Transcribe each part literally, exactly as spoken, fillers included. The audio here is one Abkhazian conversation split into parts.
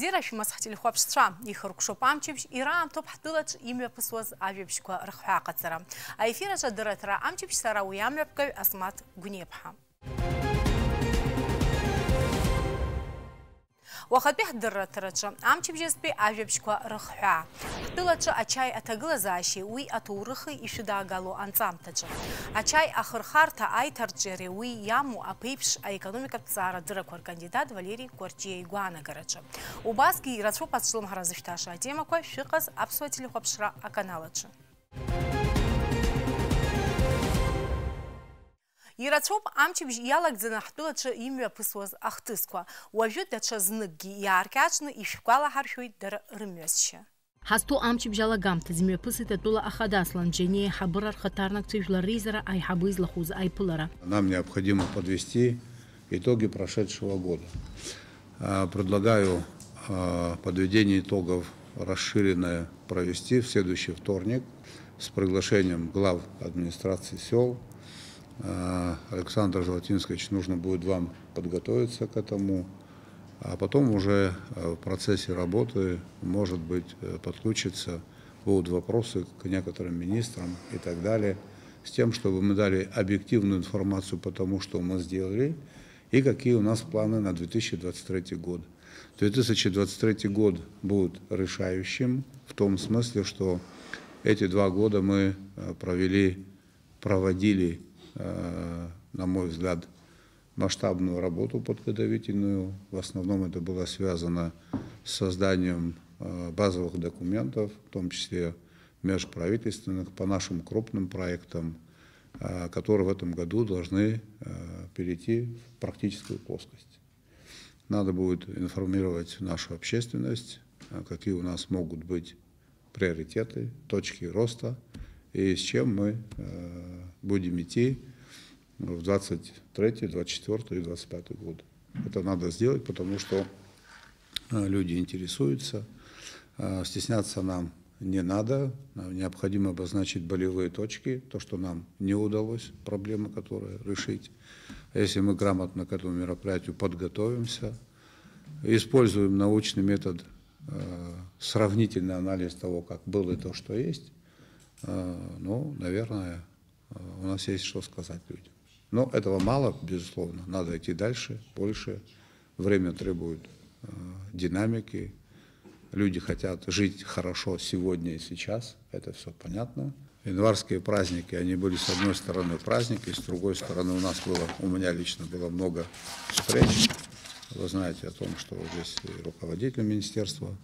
Бзиара шәымаз ҳтелехәаԥшцәа, ихыркәшоуп амчыбжь, ираамҭоуп ҳтәылаҿ имҩаԥысуаз ажәабжьқәа рыхҳәааҟаҵара. Аефир аҿы адырраҭара амчыбжь сара уи амҩаԥгаҩ Асмаҭ Гәниаԥҳа. Уахатәи ҳдырраҭараҿы амчыбжьазтәи ажәабжьқәа рыхҳәаа. Ҳтәылаҿы ачаи аҭагылазаашьеи уи аҭоурыхи ишәыдаагало анҵамҭаҿы. Ачаи ахырхарҭа аиҭарҿиареи уи иамоу аԥеиԥш аекономикатә ҵаарадырақәа ркандидат Валери Кәарҷиа игәаанагараҿы. Убасгьы ирацәоуп азҿлымҳара зышәҭаша атемақәа шәыҟаз аԥсуа телехәаԥшра аканал аҿы. Ирацәоуп амчыбжь иалагӡаны ҳтәылаҿы имҩаԥысуаз ахҭысқәа. Уажәы даҽа зныкгьы иааркьаҿны ишәгәалаҳаршәоит дара рымҩасшьа. Ҳазҭоу амчыбжь алагамҭазы имҩаԥысит атәыла ахада Асланџьаниа аиҳабыра рхаҭарнакцәеи жәлар реизара аиҳабы излахәыз аиԥылара. Нам необходимо подвести итоги прошедшего года. А, предлагаю, а, подведение итогов расширенное провести в следующий вторник с приглашением глав администрации сёл. А, Александр Желатинскевич, нужно будет вам подготовиться к этому, а потом уже, э, в процессе работы, может быть, э, подключиться, будут вопросы к некоторым министрам и так далее, с тем, чтобы мы дали объективную информацию по тому, что мы сделали, и какие у нас планы на две тысячи двадцать третий год. Две тысячи двадцать третий год будет решающим в том смысле, что эти два года мы, э, провели, проводили, э, на мой взгляд, масштабную работу подготовительную. В основном это было связано с созданием, э, базовых документов, в том числе межправительственных, по нашим крупным проектам, э, которые в этом году должны, э, перейти в практическую плоскость. Надо будет информировать нашу общественность, э, какие у нас могут быть приоритеты, точки роста и с чем мы, э, будем идти в двадцать третий, двадцать четвёртый и двадцать пятый год. Это надо сделать, потому что, э, люди интересуются. Э, стесняться нам не надо. Нам необходимо обозначить болевые точки, то, что нам не удалось, проблемы, которые решить. Если мы грамотно к этому мероприятию подготовимся, используем научный метод, э, сравнительный анализ того, как было и то, что есть, э, ну, наверное, э, у нас есть что сказать людям. Но этого мало, безусловно. Надо идти дальше, больше. Время требует, э, динамики. Люди хотят жить хорошо сегодня и сейчас. Это всё понятно. Январские праздники, они были, с одной стороны, праздники, с другой стороны, у нас было, у меня лично было много встреч. Вы знаете о том, что здесь и руководитель министерства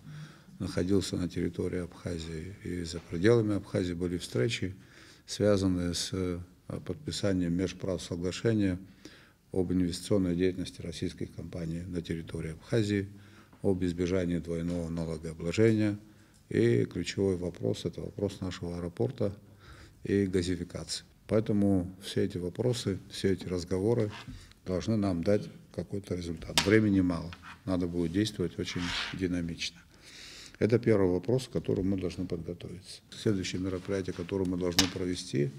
находился на территории Абхазии, и за пределами Абхазии были встречи, связанные с, э, подписанием межправсоглашения об инвестиционной деятельности российских компаний на территории Абхазии, об избежании двойного налогообложения. И ключевой вопрос — это вопрос нашего аэропорта и газификации. Поэтому все эти вопросы, все эти разговоры должны нам дать какой-то результат. Времени мало, надо будет действовать очень динамично. Это первый вопрос, к которому мы должны подготовиться. Следующее мероприятие, которое мы должны провести,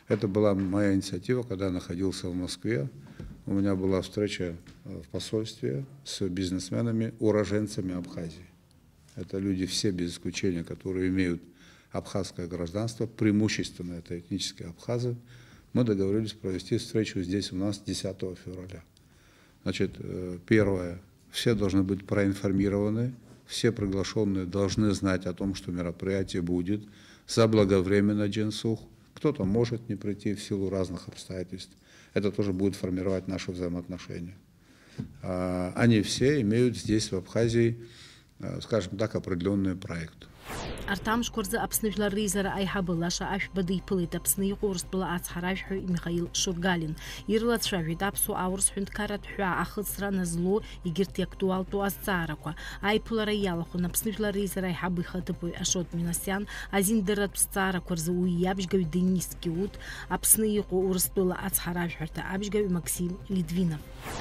это была моя инициатива, когда я находился в Москве. У меня была встреча, э, в посольстве с бизнесменами, уроженцами Абхазии. Это люди все без исключения, которые имеют абхазское гражданство, преимущественно это этнические абхазы. Мы договорились провести встречу здесь у нас десятого февраля. Значит, э, первое, все должны быть проинформированы, все приглашённые должны знать о том, что мероприятие будет, заблаговременно, Джинсух. Кто-то может не прийти в силу разных обстоятельств. Это тоже будет формировать наши взаимоотношения. А, они все имеют здесь, в Абхазии, э, скажем так, определённый проект. Арҭ амшқәа рзы Аԥсны Жәлар Реизара аиҳабы Лаша Ашәба диԥылеит Аԥсны иҟоу Урыстәыла ацҳаражәҳәаҩ Михаил Шургалин. Ирылацәажәеит аԥсуа-аурыс ҳәынҭқарратә ҳәаа ахыҵра назлоу егьырҭ иактуалтәу азҵаарақәа. Аиԥылара иалахәын Аԥсны Жәлар Реизара аиҳабы ихаҭыԥуаҩ Ашот Минасиан, азиндырратә зҵаарақәа рзы уи иабжьгаҩ Денис Киут, Аԥсны иҟоу Урыстәыла ацҳаражәҳәарҭа абжьгаҩ Максим Литвинов.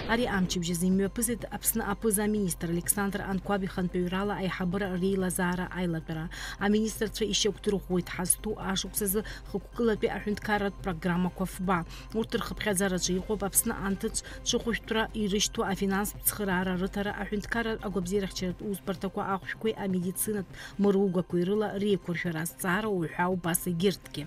Ари амчыбжь азы имҩаԥысит Аԥсны аԥыза-министр Александр Анқәаб ихантәаҩы Рала аиҳабыра реилазаара аилатәара. Аминистрцәа ишьақәдырӷәӷәоит ҳазҭоу ашықәсазы хықәкылатәи аҳәынҭқарратә программақәа фба. Урҭ рхыԥхьаӡараҿы иҟоуп Аԥсны анҭыҵ ҿыхәышәтәра ирышьҭоу афинанстә цхыраара рыҭара, аҳәынҭқарратә агәабзиарахьчаратә усбарҭақәа ахәшәқәеи амедицинатә мыругақәеи рыла реиқәыршәара, азҵаара уҳәа убас егьырҭгьы.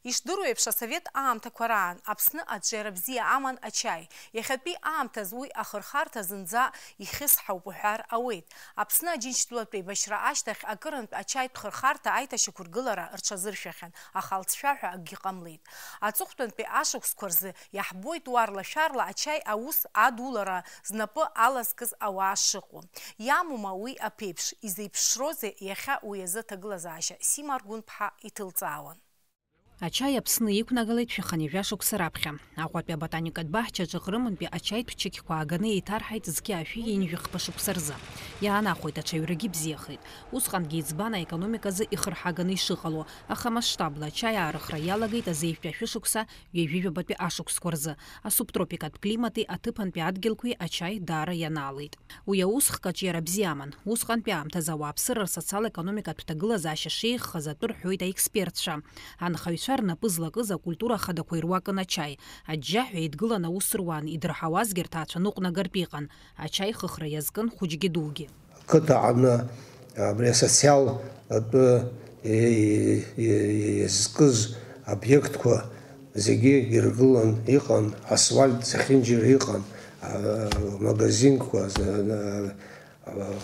Ишдыру еиԥш, асовет аамҭақәа раан Аԥсны аҿиара бзиа аман ачаи. Иахьатәи аамҭаз уи ахырхарҭа зынӡа ихьысҳауп уҳәар ауеит. Аԥсны Аџьынџьтәылатә еибашьра ашьҭахь акырынтә ачаитә хырхарҭа аиҭашьақәыргылара рҽазыршәахьан, аха алҵшәа ҳәа акгьы ҟамлеит. Аҵыхәтәантәи ашықәсқәа рзы иаҳбоит уарла-шәарла ачаи аус адулара знапы алазкыз ауаа шыҟоу. Иамоума уи аԥеиԥш? Изеиԥшрозеи иахьа уи азы аҭагылазаашьа? Сима Аргәынԥҳа иҭылҵаауан. Ачаи Аԥсны иқәнагалеит шәаханижәа шықәса раԥхьа. Аҟәатәи аботаникатә баҳчаҿы Ҟрымынтәи ачаитә чықьқәа ааганы еиҭарҳаит зқьи ашәи ҩынҩажәи хԥа шықәса рзы. Иаанахәеит, аҽаҩрагьы бзиахеит. Усҟангьы иӡбан аекономиказы ихырҳаганы ишыҟало, аха масштабла ачаи аарыхра иалагеит азеижәтәи ашәышықәса ҩажәижәабатәи ашықәсқәа рзы, асубтропикатә климати аҭыԥантәи адгьылқәеи ачаи даара ианаалеит. Уи аус хкаҿиара бзиаман. Усҟантәи аамҭазы ауааԥсыра рсоциал-економикатә ҭагылазаашьа шеиӷьхаз атәы рҳәоит аекспертцәа. Анхаҩцәа рнапы злакыз акультура ахадақәа ируакын ачаи. Аџьџьаҳәа еидгылан аус руан, идырҳауазгьы рҭаацәа ныҟәнагартә иҟан. Ачаи хыхра иазкын хәыҷгьы дугьы. Қыҭа аҟны абри асоциал атәы иазкыз обиектқәа зегьы иргылан иҟан, асфальт зехьынџьара иҟан, а, магазинқәа, а,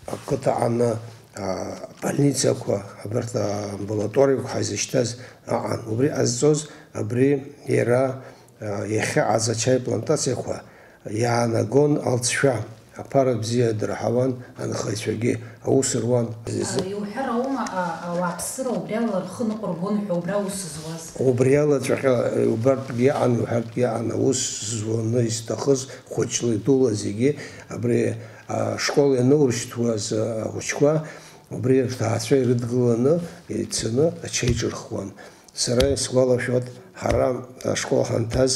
ақыҭа аҟны, а, больницақәа, абарҭ аамбулаториақәа ҳазышьҭаз аҟан. Убри ҟазҵоз, абри иара, а, иахьыҟаз ачаи плантациақәа иаанагон алҵшәа. Аԥара бзиа дырҳауан анхаҩцәагьы, аус руан. А, иуҳәар аума, а, ауааԥсыра убриала рхы ныҟәыргон ҳәа убра аус зуаз? Убриала ҵәҟьа, убартәгьы иаан, уҳәартәгьы иаан, аус зуаны изҭахыз хәыҷла-дула зегьы, абри ашкол ианаурышьҭуаз ахәыҷқәа, убри рҭаацәа ирыдгыланы, ицаны ачаи ҿырхуан. Сара исгәалашәоит, ҳара ашкол ҳанҭаз,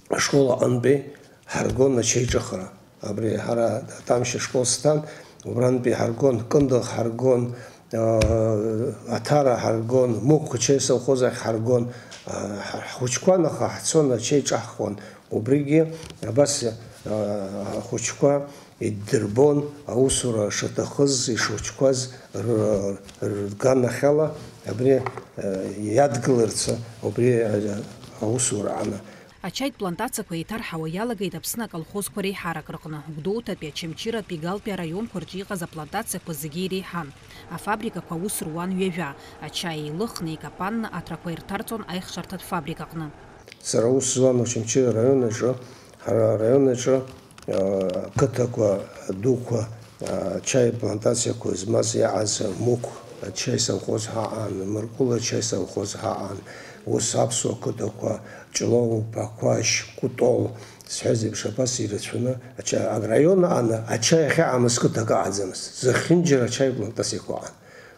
ашкол аҟынтәи ҳаргон ачаи ҿыхра. Абри ҳара Тамшь ашкол сҭан, убрантәи ҳаргон, Кындыӷ ҳаргон, аа, Аҭара ҳаргон, Мықә ачаи совхоз ахь ҳаргон. Аа, ҳа-, ҳхәыҷқәан, аха ҳцон ачаи ҿаҳхуан. Убригьы абас, аа, ахәыҷқәа иддырбон, аусура шаҭахыз, ишхәыҷқәаз р-, рганахьала абри, аа, иадгыларц убри, аа, аусура ана. Ачаитә плантациақәа еиҭарҳауа иалагеит Аԥсны аколхозқәа реиҳарак рҟны. Гәдоуҭатәи, Очамчыратәи, Галтәи араионқәа рҿы иҟаз аплантациақәа зегьы иреиҳан. Афабрикақәа аус руан ҩажәа. Ачаи еилыхны, икапанны, аҭрақәа ирҭарҵон аихшарҭатә фабрикаҟны. Сара аус зуан Очамчыра араион аҿы, ҳара араион аҿы, а, ақыҭақәа дуқәа, а, ачаи плантациақәа змаз иааз Мықә ачаи совхоз ҳаҟан, Мыркәыла ачаи совхоз ҳаҟан, ус аԥсуа қыҭақәа, Ҷлоу, Ԥақәашь, Кәтол, сҳәаз еиԥш, абас ирацәаны ача-, араион аҟны ачаи ахьаамыз қыҭак аҟаӡамызт, зехьынџьара ачаи плантациақәа аҟан.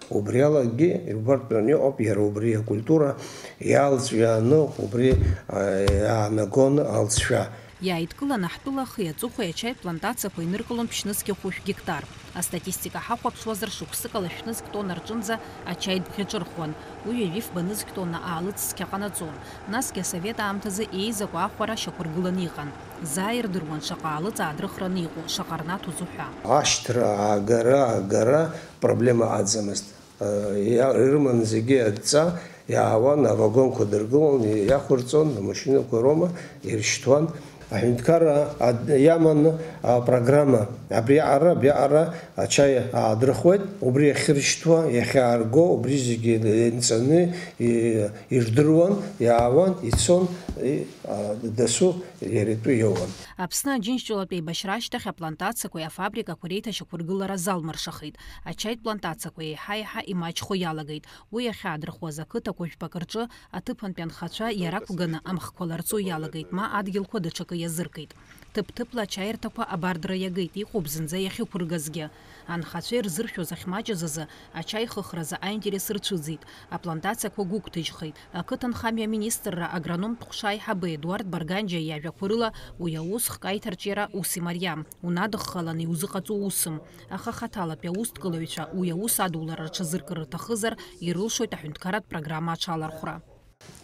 Убриалагьы иубартә иҟоуп иара убри акультура иалҵҩааны, убри, а, иаанагон алҵшәа. Иааидкыланы ҳтәыла ахи аҵыхәеи ачаи плантациақәа иныркылон ԥшьнызқь хәышә гектар. Астатистика ҳахәаԥшуазар, шықәсык ала шәнызқь тонна рҿынӡа ачаи дбӷьаҿырхуан. Уи ҩажәи фба нызқь тонна аалыҵ цқьа ҟанаҵон. Насгьы асовет аамҭазы еизакәа ахәара шьақәыргыланы иҟан. Заа ирдыруан шаҟа аалыҵ аадрыхраны иҟоу, шаҟа рнаҭоз уҳәа. Ашьҭра, аагара, агара проблема аӡамызт. Иа-, ирыман зегьы адҵа, иаауан, авагонқәа дыргылон, иақәырҵон, амашьынақәа роума, иршьҭуан. Аҳәынҭқарра ад-, иаман апрограмма, абриаҟара, абриаҟара ачаи аадрыхуеит, убри иахьыршьҭуа, иахьаарго, убри зегьы еинҵаны и-, ирдыруан, иаауан, ицон, и-, а, дасу иара итәы иоуан. Аԥсны Аџьынџьтәылатә еибашьра ашьҭахь аплантациақәеи афабрикақәеи реиҭашьақәыргылара залмыршахеит. Ачаитә плантациақәа еиҳа-еиҳа имаҷхо иалагеит. Уи иахьаадырхуаз ақыҭақәа жәпак рҿы аҭыԥантәи анхацәа иара ақәганы амхқәа ларҵо иалагеит, ма адгьылқәа даҽакы иазыркит. Ҭыԥ-ҭыԥла ачаирҭақәа абардра иагеит, иҟоуп зынӡа иахьықәыргазгьы. Анхацәа ирзыршәоз ахьмаҷыз азы ачаи хыхразы аинтерес рцәыӡит, аплантациақәа гәыгәҭажьхеит. Ақыҭанхамҩа аминистрра агрономтә ҟәша аиҳабы Едуард Барганџьа иажәақәа рыла, уи аус хк аиҭарҿиара ус имариам, унадыххаланы иузыҟаҵо усым. Аха хаҭалатәи аусҭгылаҩцәа уи аус адулара рҽазыркыр рҭахызар, ирылшоит аҳәынҭқарратә программа аҽалархәра.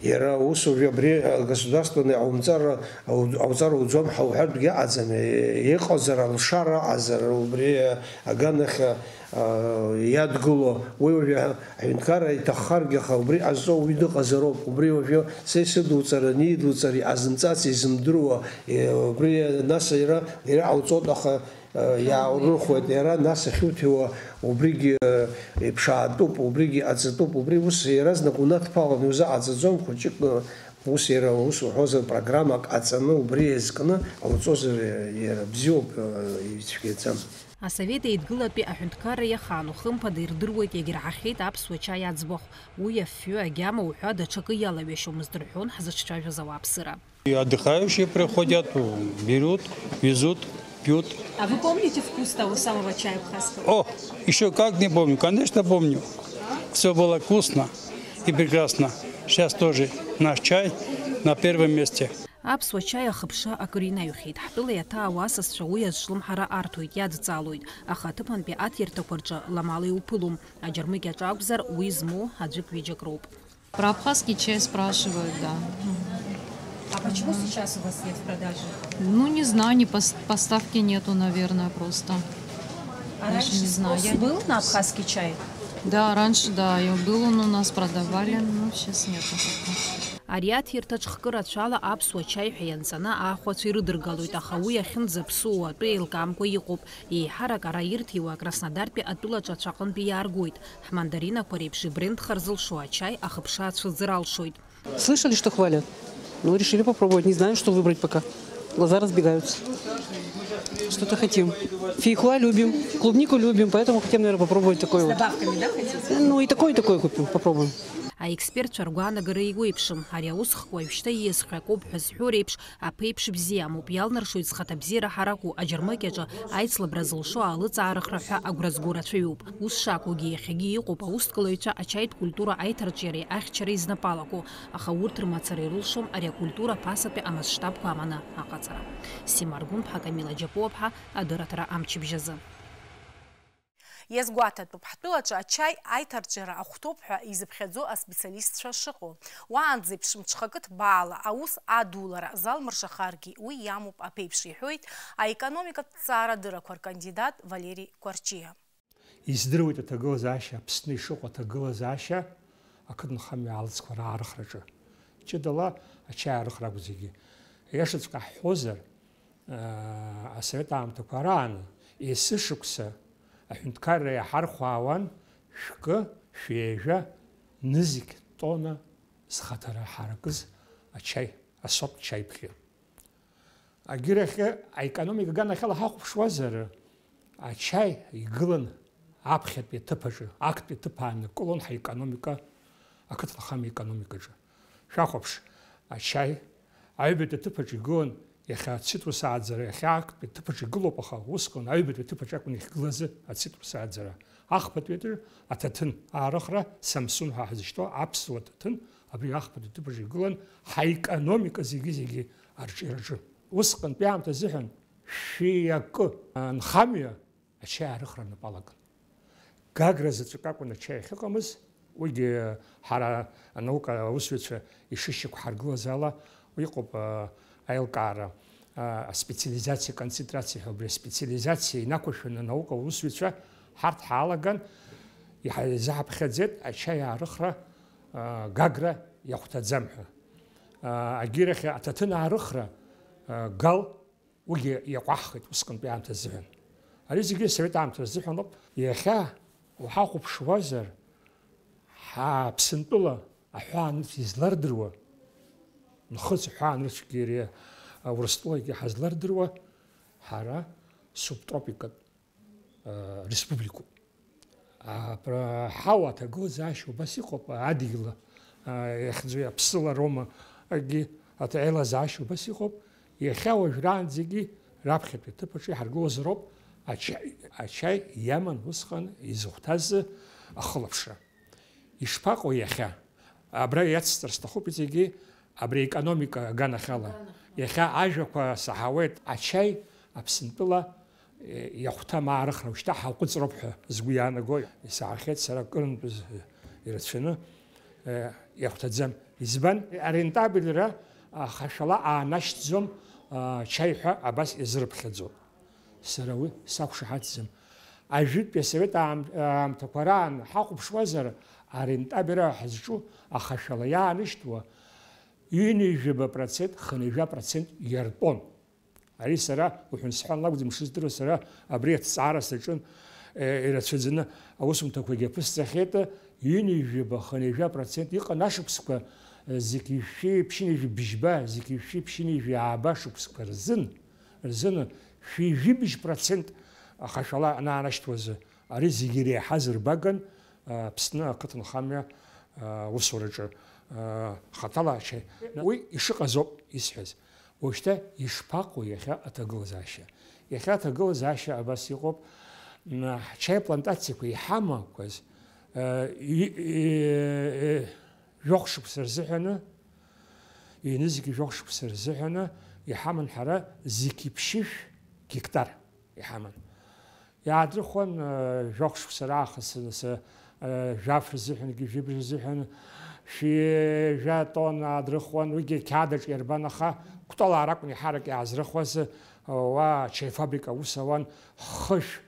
Иара усуҩ абри, а, государственный аумҵара, ау-, ауҵара уӡом ҳәа уҳәартәгьы аӡам. Иҟазар, алшара аҟазар, убри, а, аганахь, а, иадгыло, уи уажәы аҳәынҭқарра иҭаххаргьы, аха убри ҟазҵо уи дыҟазароуп. Убри уажәы са исыдуҵар, анидуҵар, иҟазымҵац изымдыруа, е, убри, нас иара, иара ҟауҵоит, аха Иааурыхуеит иара, нас ахьуҭиуа убригьы иԥшаатәуп, убригьы иҟаҵатәуп, убри ус иаразнак унадԥалан иузыҟаҵаӡом, хәыҷык ус иара, ус уҳәозар, программак ҟаҵаны убри еизкны ҟауҵозар иара бзиоуп, ицәгьаӡам. Асовет Еидгылатәи аҳәынҭқарра иахаану хымԥада ирдыруеит, иагьраҳахьеит аԥсуа чаи аӡбахә. Уи афҩы, агьама уҳәа даҽакы иалаҩашьомызт рҳәон ҳзыҿцәажәоз ауааԥсыра. И отдыхающие приходят, берут, везут, пьют. А вы помните вкус того самого чая абхазского? О, еще как не помню, конечно помню. Все было вкусно и прекрасно. Сейчас тоже наш чай на первом месте. Аԥсуа чаи ахыԥша акыр инаҩхьеит. Ҳтәыла иаҭаау асасцәа уи азҿлымҳара арҭоит, иадҵаалоит, аха аҭыԥантәи аҭирҭақәа рҿы ламала иуԥылом. Аџьармыкьаҿ акәзар, уи змоу аӡәык-ҩыџьак роуп. Про абхазский чай спрашивают, да. А почему сейчас у вас нет в продаже? Ну, не знаю, не пос-, поставки нету, наверное, просто. А даже раньше не знаю, спрос я был на абхазский чай? Да, раньше, да, и был он у нас, продавали, но сейчас нету как-то. Ари аҭирҭаҿ хкы рацәала аԥсуа чаи ҳәа ианҵаны аахәацәа ирыдыргалоит, аха уи ахьынӡаԥсуо атәы еилкаамкәа иҟоуп. Еиҳарак ара ирҭиуа Краснодартәи атәылаҿацә аҟынтәи иааргоит. Ҳмандаринақәа реиԥш ибренд хырзылшо ачаи ахыԥша ацәыӡыр алшоит. Слышали, что хвалят? Ну, решили попробовать. Не знаем, что выбрать пока. Глаза разбегаются. Что-то хотим. Фейхоа любим, клубнику любим, поэтому хотим, наверное, попробовать такой вот. С добавками, да, хотите? Ну, и такой, и такой купим, попробуем. Аекспертцәа ргәаанагара еиуеиԥшым. Ари аус хк уажәшьҭа ииасхьоу акоуп ҳәа зҳәо реиԥш, аԥеиԥш бзиа амоуп, иалнаршоит зхаҭабзиара ҳараку аџьармыкьаҿы аицлабра зылшо аалыҵаарыхра ҳәа агәра зго рацәаҩуп. Ус шакәугьы, иахьагьы иҟоуп аусҭгылаҩцәа ачаитә культура аиҭарҿиареи ахьчареи знапы алаку, аха урҭ рмацара ирылшом ари акультура ԥасатәи амасштабқәа аманы аҟаҵара. Сима Аргәынԥҳа, Камила Џьапуаԥҳа, адырраҭара Амчыбжь азы. Иазгәаҭатәуп, ҳтәылаҿы ачаи аиҭарҿиара ахәҭоуп ҳәа изыԥхьаӡо аспециалистцәа шыҟоу. Уаанӡа еиԥш мҽхакы ҭбаала аус адулара залмыршахаргьы уи иамоуп аԥеиԥш, иҳәоит аекономикатә ҭҵаарадырақәа ркандидат Валери Кәарҷиа. Издыруеит аҭагылазаашьа, Аԥсны ишыҟоу аҭагылазаашьа ақыҭанхамҩа аалыҵқәа раарыхраҿы. Ҷыдала ачаи аарыхра акәзаргьы. Иашаҵәҟьа ҳҳәозар, аа, асовет аамҭақәа раан есышықәса аҳәынҭқарра иаҳархәаауан шәкы, шәеижәа, нызқь тонна зхаҭара ҳаракыз ачаи, асорт чаи бӷьы. Агьырахьы аекономика аганахьала ҳахәаԥшуазар, ачаи игылан аԥхьатәи аҭыԥ аҿы, актәи аҭыԥ ааннакылон ҳаекономика, ақыҭанхамҩа икономикаҿы. Шәахәаԥш, ачаи аҩбатәи аҭыԥ аҿы игылан, иахьа ацитрус ааӡара иахьа актәи аҭыԥ аҿы игылоуп, аха усҟан аҩбатәи аҭыԥ аҿы акәын иахьгылаз ацитрус ааӡара. Ахԥатәи аҿы аҭаҭын аарыхра, Самсун ҳәа ҳзышьҭоу аԥсуа ҭаҭын, абри ахԥатәи аҭыԥ аҿы игылан ҳаекономика зегьы-зегьы арҿиараҿы. Усҟантәи аамҭа азыҳәан шәи акы анхамҩа ачаи аарыхра рнапы алакын. Гагра заҵәык акәын ачаи ахьыҟамыз, уигьы ҳара анаука аусзуҩцәа ишышьақәҳаргылаз ала, иҟоуп, а, аилкаара, а, аспециализациа, аконцентрациа ҳәа, убри аспециализациа инақәыршәаны анаука аусзуҩцәа ҳарҭ ҳалаган, иҳа-, изаҳаԥхьаӡеит ачаи аарыхра, а, гагра иахәҭаӡам ҳәа. А, агьырахь аҭаҭын аарыхра, а, гал Уигьы иаҟәаҳхит усҟантәи аамҭа азыҳәан. Ари зегьы асовет аамҭа рзыҳәан ауп. Иахьа уҳахәаԥшуазар, ҳа-, Аԥсынтәыла аҳәаанырцә излардыруа, нхыҵ аҳәаанырцәгьы иара Урыстәылагьы ҳазлардыруа, ҳара субтропикатә, а, республикоуп. А, про-, ҳауа аҭагылазаашьа убас иҟоуп, адгьыл, а, иахьӡу аԥсыла роума, акгьы аҭ-, аилазаашьа убас иҟоуп, Иахьа уажәраанӡагьы раԥхьатәи аҭыԥ аҿы иҳаргылозароуп ачаи, ачаи иаман усҟан изыхәҭаз ахылаԥшра. Ишԥаҟоу иахьа? Абра иацсҵар сҭахуп иҵегьы абри аекономика аганахьала. Аганахьала. Иахьа ажәақәа саҳауеит, ачаи Аԥсынтәыла, е, иахәҭам аарыхра, уажәшьҭа ҳаҟәыҵроуп ҳәа сгәы иаанаго, исаҳахьеит сара акырынтә ирацәаны, е, иахәҭаӡам. Избан? Арентабельра ахашәала аанашьҭӡом, а, чаи ҳәа абас иазырыԥхьаӡоит. Сара уи сақәшаҳаҭӡам. Ажәытәтәи асовет аам-, аамҭақәа раан ҳахәаԥшуазар, арентабельра ҳазҿу ахашәала иаанышьҭуа ҩынҩажәаба процент, хынҩажәа процент иартәон. Ари сара уҳәан сҳәан лакәӡам шыздыруа, сара абри аҭҵаара саҿын, е, ирацәаӡаны аусумҭақәагьы аԥысҵахьеит, ҩынҩажәаба, хынҩажәа процент иҟан ашықәсқәа, е, зегь ҩышәи ԥшьынҩажәи бжьба, зегь ҩышәи ԥшьынҩажәи ааба шықәсқәа рзын, рзын шәи жәибжь процент ахашәала анаанашьҭуазы, ари зегь иреиҳаз рбаган, а, Аԥсны ақыҭанхамҩа, а, усураҿы, а, хаҭала ачаи. Уи ишыҟазоуп исҳәаз. Уажәшьҭа ишԥаҟоу иахьа аҭагылазаашьа? Иахьа аҭагылазаашьа абас иҟоуп, м, ҳчаи плантациақәа иҳамақәаз, э, и-, и-, жәохә шықәса рзыҳәаны, ҩнызқь жәохә шықәса рзыҳәаны иҳаман ҳара зқьи ԥшьышә гектар иҳаман. Иаадрыхуан, э, жәохә шықәса раахыс, нас, э, жәаф рзыҳәангьы, жәибжь рзыҳәан, шәи жәа тонна аадрыхуан, уигьы ақьаад аҿы иарбан, аха Кәтолаа ракәын еиҳарак иаазрыхуаз, э, уа ачаи фабрика аус ауан, хышә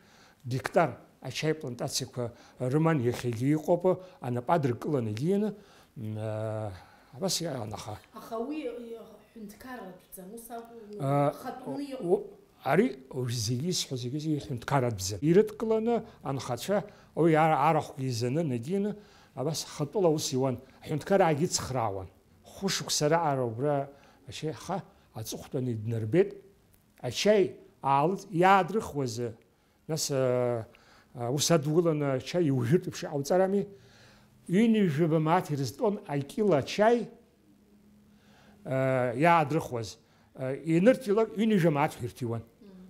гектар ачаи плантациақәа рыман, иахьагьы иҟоуп, анапы адыркыланы егьианы, м, э, абас иҟан, аха. Аха уи, э, ҳәынҭқарратәӡам, ус акәу? Э, хатәны иҟоуп. У-, Ари уажә зегьы исҳәо зегьы, зегьы ҳәынҭқарратәӡам. Ирыдкыланы анхацәа, уи ар-, арахәгьы изаны, нагины, абас хатәыла аус иуан. Аҳәынҭқараагьы ицхраауан. Хәышықәса раҟара убра ачаи ха аҵыхәтәаны иднарбеит. Ачаи аалыҵ-, иаадрыхуазы, нас, а, а, ус адуланы ачаи иужәыртә еиԥш иҟауҵарами? Ҩынҩажәаба мааҭ ирызтәон акила ачаи, э, иаадрыхуаз, э, ианырҭилак, ҩынҩажәа мааҭ ҳәа ирҭиуан.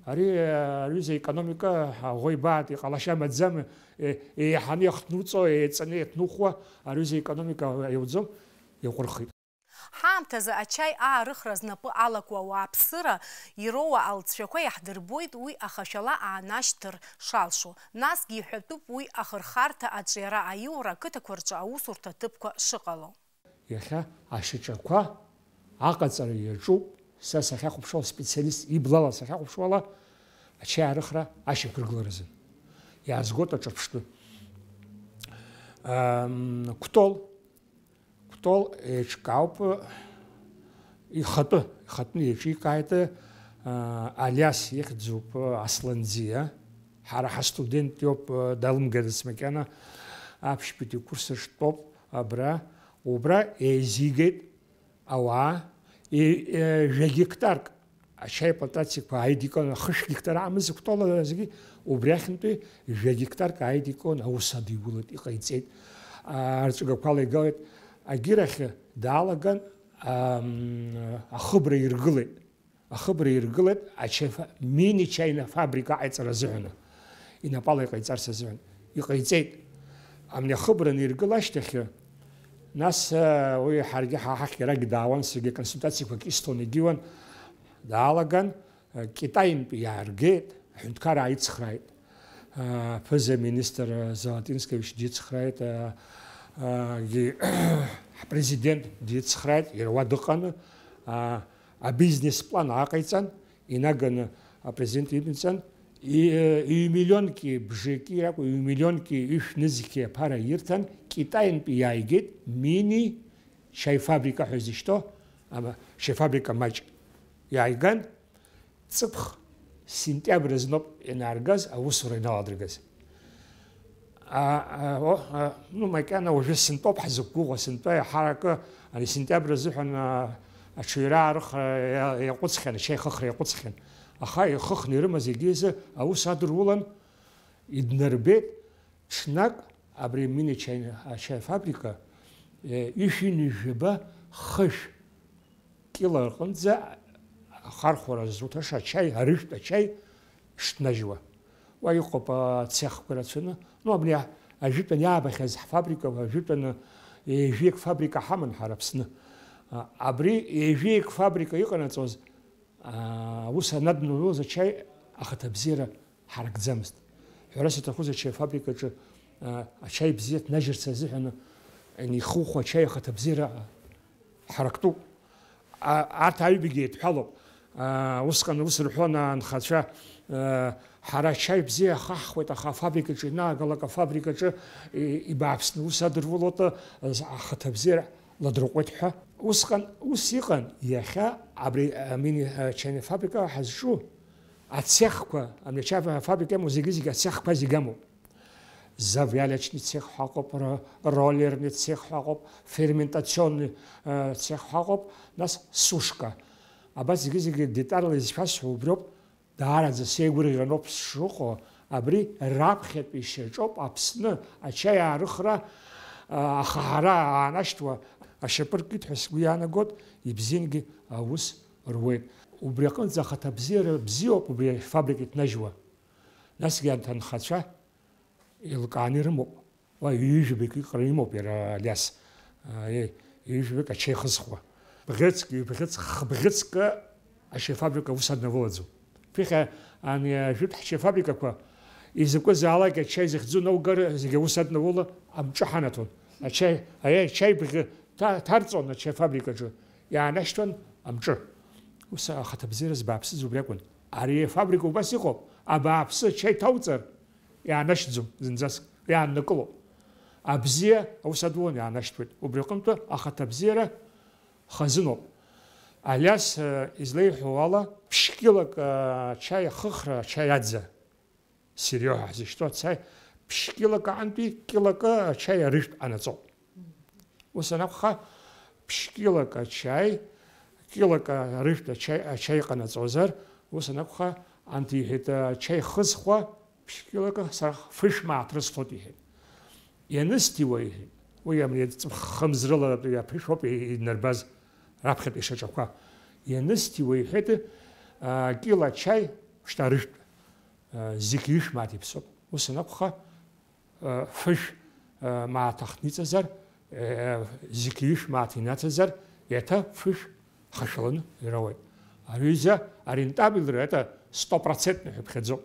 Ари, э, аҩыза аекономика аӷәеибаатә иҟалашьа амаӡам, э, еиҳаны иахҭнуҵо, еиҵаны иаҭнухуа аҩыза аекономика иауӡом, иаҟәырхит. Ҳаамҭазы ачаи аарыхра знапы алаку ауааԥсыра ироуа алҵшәақәа иаҳдырбоит уи ахашәала аанашьҭыр шалшо, насгьы иҳәатәуп уи ахырхарҭа аҿиара аиура ақыҭақәа рҿы аусурҭа ҭыԥқәа шыҟало. Иахьа ашьаҿақәа аҟаҵара иаҿуп, са сахьахәаԥшуа, специалист иблала сахьахәаԥшуала, ачаи арыхра ашьақәыргыларазын. Иаазгоит аҿырԥштәы. Ам, Кәтол, Кәтол еиҿкаауп, ихатәы, ихатәны еиҿикааит, а, Алиас ихьӡуп, Асланӡиа. Ҳара ҳастудент иоуп, далымгарц макьана аԥшьбатәи курс аҿтәоуп абра. Убра еизигеит ауаа, е-, е-, жәа гектарк ачаи плантациақәа ааидикылан, хышә гектар аамыз Кәтола зегьы, убри ахьынтәи жәа гектарк ааидикылан, аус адиулеит, иҟаиҵеит. Арҵәгақәа леигалеит. Агьырахь даалаган, ам, ахыбра иргылеит. Ахыбра иргылеит ачаи фа-, мини чайна фабрика аҟаиҵара азыҳәаны. Инапала иҟаиҵарц азыҳәан. Иҟаиҵеит. Амни ахыбра аниргыла ашьҭахь, нас, э, уи ҳаргьы ҳа-, ҳахь иарагь даауан, саргьы аконсультациақәак исҭон, егьиуан. Даалаган, э, Китаинтәи иааргеит, аҳәынҭқар ааицхрааит. Э, аԥыза-министр, э, Золотинскович дицхрааит, э, э, ги-, ҳпрезидент дицхрааит, иара уа дыҟаны, э, Абизнес-план ааҟаиҵан, инаганы апрезидент имҵан, и-, ҩ-миллионки бжаки ракәу, ҩ-миллионки ҩышә нызқьи аԥара ирҭан, Китаинтәи иааигеит, мини чаифабрика ҳәа изышьҭоу, ама, чаифабрика маҷ иааиган, ҵыԥх сентиабр азноуп ианааргаз, аусура иналадыргаз. А, а, о, а, ну, макьана уажәы сынтәоуп ҳзықәгәыӷуа, сынтәа иаҳаракы, ани сентиабр азыҳәан, а, аҽаҩра аарыхра иа-, иаҟәыҵхьан, ачаи хыхра иаҟәыҵхьан. Аха ихыхны ирымаз егьизы аус адырулан, иднарбеит, ҽнак абри мини чаи, ачаи фабрика, э, ҩышәи ҩынҩажәаба хышә кила рҟынӡа ахархәара зуҭаша ачаи, арыжәтә ачаи шҭнажьуа. Уа иҟоуп ацехқәа рацәаны. Ну, абни а-, ажәытәан иаабахьаз ҳфабрика, ажәытәаны ҩажәеик фабрика ҳаман ҳара Аԥсны. А, абри ҩажәеик фабрика иҟанаҵоз, а, ус анаднылоз ачаи ахаҭабзиара ҳаракӡамызт. Ҳәарас иҭахуз ачаи афабрикаҿы, а, ачаи бзиа ҭнажьырц азыҳәан, ани ихухуа ачаи ахаҭабзиара ҳарактәуп. А, арҭ аҩбагьы еидҳәалоуп. А, усҟан ус рҳәон анхацәа, а, ҳара ачаи бзиа ахаҳхуеит, аха афабрикаҿы инаагалак, афабрикаҿы и-, ибааԥсны ус адырулоит, а, ахаҭабзиара ладырҟәуеит ҳәа. Усҟан ус иҟан, иахьа абри амини-, ачаи афабрика ҳазҿу ацехқәа, амни ачаи афабрика иамоу зегьы-зегьы ацехқәа зегьы амоуп. Завалочный цех ҳәа ыҟоуп, ро-, роллерный цех ҳәа ыҟоуп, ферментационный, э, цех ҳәа ыҟоуп, нас сушка. Абас зегьы-зегьы детальла изшәасҳәо убриоуп, даараӡа сеигәырӷьаноуп сшыҟоу, абри раԥхьатәи шьаҿоуп Аԥсны ачаи аарыхра, э, ахаҳара аанашьҭуа ашьапы ркит ҳәа сгәы иаанагоит, ибзиангьы аус руеит. Убри аҟынӡа ахаҭабзиара бзиоуп убри афабрика иҭнажьуа. Насгьы анҭ анхацәа еилкааны ирымоуп. Уа ҩажәаҩык иҟара имоуп иара Алиас. Аиеи, ҩажәаҩык ачаи хызхуа. Бӷьыцк, ҩбӷьыцк, хбӷьыцк ачаи фабрика аус аднавылаӡом. Ԥыхьа ани ажәытә ҳчаи фабрикақәа изакәызаалак ачаи зыхьӡу наугар зегьы аус аднаула амҿы ҳанаҭон. Ачаи, аиеи, ачаи бӷьы ҭа-, ҭарҵон ачаи фабрикаҿы, иаанашьҭуан амҿы. Ус ахаҭабзиара збааԥсыз убри акәын. Ари афабрика убас иҟоуп, абааԥсы ачаи ҭауҵар, иаанашьҭӡом зынӡаск, иааннакылоуп. Абзиа аус адулан иаанашьҭуеит. Убри аҟынтәы ахаҭабзиара хазыноуп. Алиас, э, излеиҳәо ала, ԥшь-кьылак, э, ачаи ахыхра, ачаи аӡа, сериоҳа ҳзышьҭоу ацаи, ԥшь-кьылак аҟынтәи кьылакы ачаи арыжәтә анаҵоуп. Ус анакәха, ԥшь-кьылак ачаи, кьылак арыжәтә ачаи, ачаи ҟанаҵозар, ус анакәха, анҭ иҳәеит, ачаи хызхуа, ԥшь-кьылак сара фышә мааҭ рысҭоит, иҳәеит. Ианысҭиуа, иҳәеит, уи амни хымзрыла аԥышәоуп инарбаз раԥхьатәи шьаҿақәа. Ианысҭиуа, иҳәеит, а, кьыла ачаи, шьҭа арыжәтә, а, зқьи ҩышә мааҭ иԥсоуп. Ус анакәха, фышә, э, мааҭ ахҭниҵазар, э, зқьи ҩышә мааҭ инаҭазар, еиҭа фышә хашәаланы ирауеит. Ари ҩыза арентабельра это стопроцентный ҳәа иԥхьаӡоуп.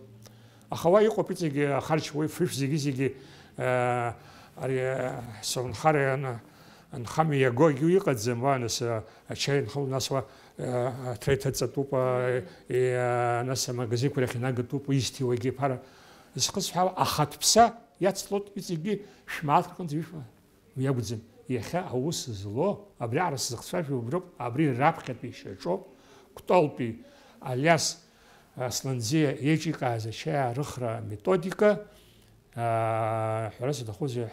Аха уа иҟоуп иҵегьы ахарџь уи фышә зегьы-зегьы, э, ари, э, сынхара иан-, анхамҩа иагогьы иҟаӡам, уа нас, э, ачаи нхыло, нас уа, э, аҭра иҭаҵатәуп, э, и, э, нас амагазинқәа рахь инагатәуп, исҭиуагьы ԥара. Зхысҳәаауа ахатә ԥса иацлоит иҵегьы шә-мааҭ рҟынӡа ҩышә-, уи акәӡам. Иахьа аус злоу, абриаҟара сзыхцәажәо убриоуп, абри раԥхьатәи шьаҿоуп, Кәтолтәи Алиас Асланӡиа иеиҿикааз ачаи аарыхра аметодика, аа, ҳәарас аҭахузеи,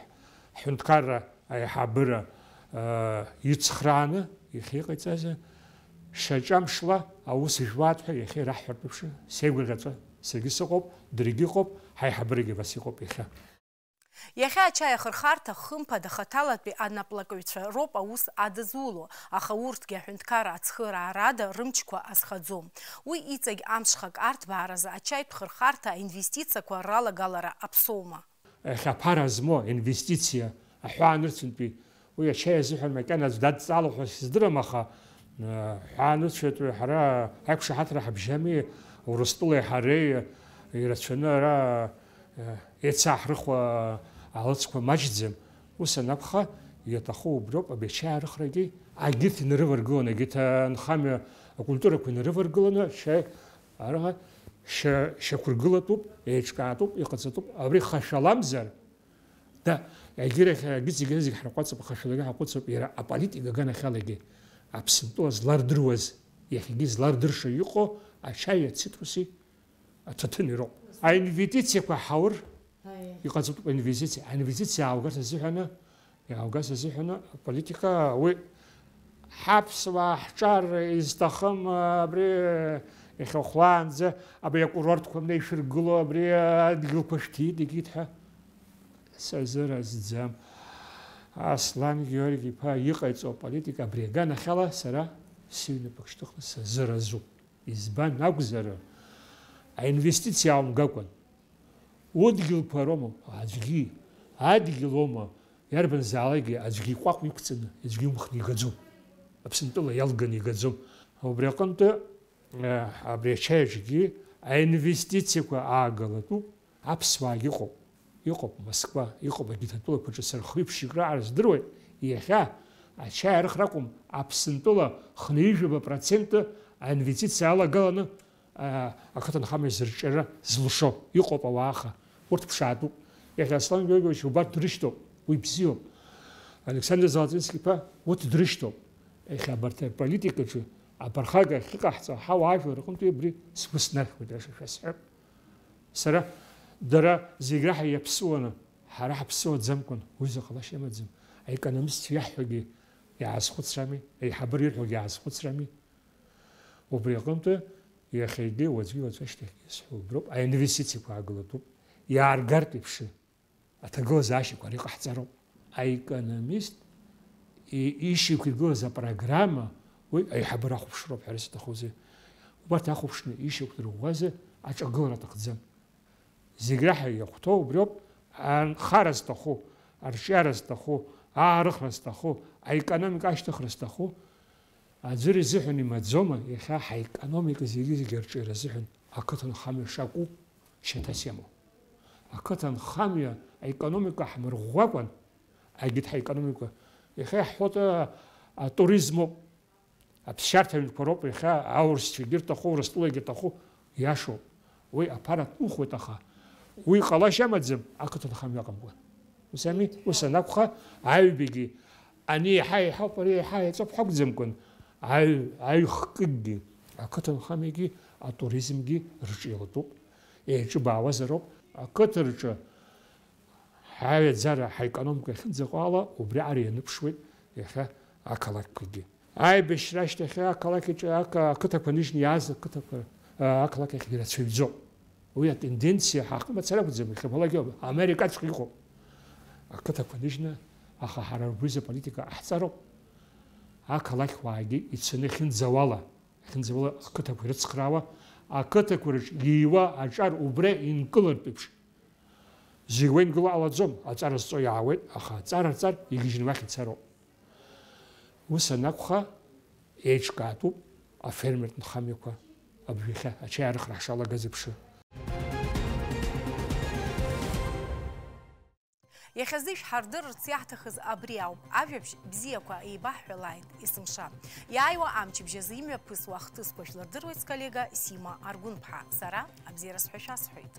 ҳҳәынҭқарра аиҳабыра, аа, ицхрааны иахьа иҟаиҵаз шьаҿамшла аус жәуеит ҳәа иахьа ираҳҳәартә еиԥш сеигәырӷьаҵәа саргьы сыҟоуп, даргьы ыҟоуп, ҳаиҳабырагьы абас иҟоуп иахьа. Иахьа ачаи ахырхарҭа, хымԥада, хаҭалатәи анаплакҩцәа роуп аус адызуло, аха урҭгьы аҳәынҭқарра ацхыраарада рымчқәа азхаӡом. Уи иҵегь амшхак арҭбааразы ачаитә хырхарҭа аинвестициақәа ралагалара аԥсоума? Иахьа аԥара змоу аинвестициа аҳәаанырцәынтәи Уи ачаи азыҳәан макьана аӡә дадҵаало ҳәа сыздырам, аха, э, ҳәаанырцәтәи ҳара аиқәшаҳаҭра ҳабжьами, Урыстәылеи ҳареи ирацәаны ара, э, еицаҳрыхуа алыцқәа маҷӡам. Ус анакәха, иаҭаху уброуп, абри ачаи арыхрагьы, агьырҭ инарываргыланы, агьырҭ анхамҩа акультурақәа инарываргыланы, ачаи Ара шьа-, шьақәыргылатәуп, еиҿкаатәуп, иҟаҵатәуп. Абри хашәаламзар, да, егьирахь, егьырҭ зегьы, зегь ҳарҟәаҵып, хашәалагьы ҳаҟәыҵып, иара аполитика аганахьалагьы Аԥсынтәыла злардыруаз, иахьагьы злардырша иҟоу ачаи ацитруси аҭаҭын ироуп. Аинвестициақәа ҳаур Аиеи. Иҟаҵатәуп аинвестициа. Аинвестициа ааугарц азыҳәаны, иааугарц азыҳәаны аполитика уи ҳаԥсуаа ҳҿар изҭахым, абри иахьа хәлаанӡа абри акурортқәа мнеишәыргыло, абри адгьылқәа шәҭит, егьит ҳәа сазыразӡам. Аслан Георги-иԥа иҟаиҵо аполитика абри аганахьала сара сыҩнапык шьҭыхны сазыразуп. Избан акәзар, аинвестициа аумгакәан, удгьылқәа роума аӡәгьы, адгьыл оума, иарбанзаалакгьы аӡәгьы иҟәаҟә иқәҵаны, аӡәгьы иумхны игаӡом. Аԥсынтәыла иалганы игаӡом. Убри аҟынтәы, э, абри ачаи аҿгьы аинвестициақәа аагалатәуп. Аԥсуаагьы ыҟоуп. Иҟоуп Москва, иҟоуп егьырҭ атәылақәа ҿыц рхы-иԥшьҩык раҟара здыруеит. Иахьа ачаи арыхра акәым, Аԥсынтәыла хынҩажәаба проценты аинвестициа алагаланы, аа, ақыҭанхамҩа зырҿиара зылшо иҟоуп ауаа аха. Урҭ ԥшаатәуп. Иахьа Аслан Георгиевич убарҭ дрышьҭоуп. Уи бзиоуп. Александр Золотински-иԥа урҭ дрышьҭоуп. Иахьа абарҭ аполитикаҿы аԥырхага ахьыҟаҳҵо ҳауаажәлар рҟынтәи абри сгәы снархьуеит, аиаша шәасҳәап. Сара, дара зегь раҳа иаԥсуаны, ҳара ҳаԥсуаӡамкәан, уи заҟа ҟалашьа амаӡам. Аекономистцәа иаҳҳәогьы иаазхәыцрами, аиҳабыра ирҳәогьы иаазхәыцрами. Убри аҟынтәы иахьагьы, уаҵәгьы, уаҵәы ашьҭахьгьы исҳәо уброуп, аинвестициақәа аагалатәуп, иааргартә еиԥш, аҭагылазаашьақәа ари ҟаҳҵароуп. Аекономист и-, ишьақәиргылаз апрограмма, уи аиҳабыра ахәаԥшроуп ҳәа сҭахузеи. Убарҭ ахәаԥшны ишьақәдырӷәӷәазар аҿагылара аҭахӡам. Зегь раҳа иахәҭоу убриоуп, анхара зҭаху, арҿиара зҭаху, аарыхра зҭаху, аекономика ашьҭыхра зҭаху, аӡәыр изыҳәан имаӡома, иахьа ҳаекономика зегьы-зегьы арҿиара азыҳәан ақыҭанхамҩа шакәу шьаҭас иамоу. Ақыҭанхамҩа аекономика ҳмырӷәӷәакәан, егьырҭ ҳаекономика, иахьа иаҳҳәоит, а, атуризмоуп. Аԥсшьарҭа аҩнқәа роуп иахьа аурысцәагьы ирҭаху, Урыстәылагьы ирҭаху, иашоуп. Уи аԥара ҭухуеит, аха уи ҟалашьа амаӡам ақыҭанхамҩа аҟамкәан. Ус ами? Ус анакәха, аҩбагьы ани еиҳа еиҳауп, ари еиҳа еиҵоуп ҳәа акәӡамкәан, аҩ-, аҩхкыкгьы ақыҭанхамҩагьы атуризмгьы рҿиалатәуп. Еиҿыбаауазароуп. Ақыҭа рҿы Ҳаҩаӡара, ҳаекономика иахьынӡаҟала, убри аҟара ианыԥшуеит иахьа ақалақьқәагьы. Аибашьра ашьҭахь ақалақь аҿы ақа-, ақыҭақәа ныжьны иааз ақыҭақәа, а, ақалақь ахь ирацәаҩӡоуп. Уи атенденциа ҳахымацар акәӡам, иахьабалак иҟоуп, Америкаҵәҟьа иҟоуп. Ақыҭақәа ныжьны, аха ҳара ргәы изы аполитика ҟаҳҵароуп. Ақалақьуаагьы ицаны иахьынӡауала, иахьынӡауала ақыҭақәа ирыцхраауа, ақыҭақәа рҿы ииуа аҿар убра инкылартә еиԥш. Зегь уеингыло ҟалаӡом, аҵара зҵо иаауеит, аха аҵара рҵар игьежьны уахь ицароуп. Ус анакәха, еиҿкаатәуп афермертә нхамҩақәа абжахьы ачаи арыхра ҳшалагаз еиԥш. Иахьазы ишәҳардырырц иаҳҭахыз абри ауп. Ажәабжь бзиақәа еибаҳҳәалааит есымша. Иааиуа амчыбжь азы имҩаԥысуа ахҭысқәа жәлардыруеит сколлега Сима Аргәынԥҳа. Сара абзиара сҳәашьа сҳәеит.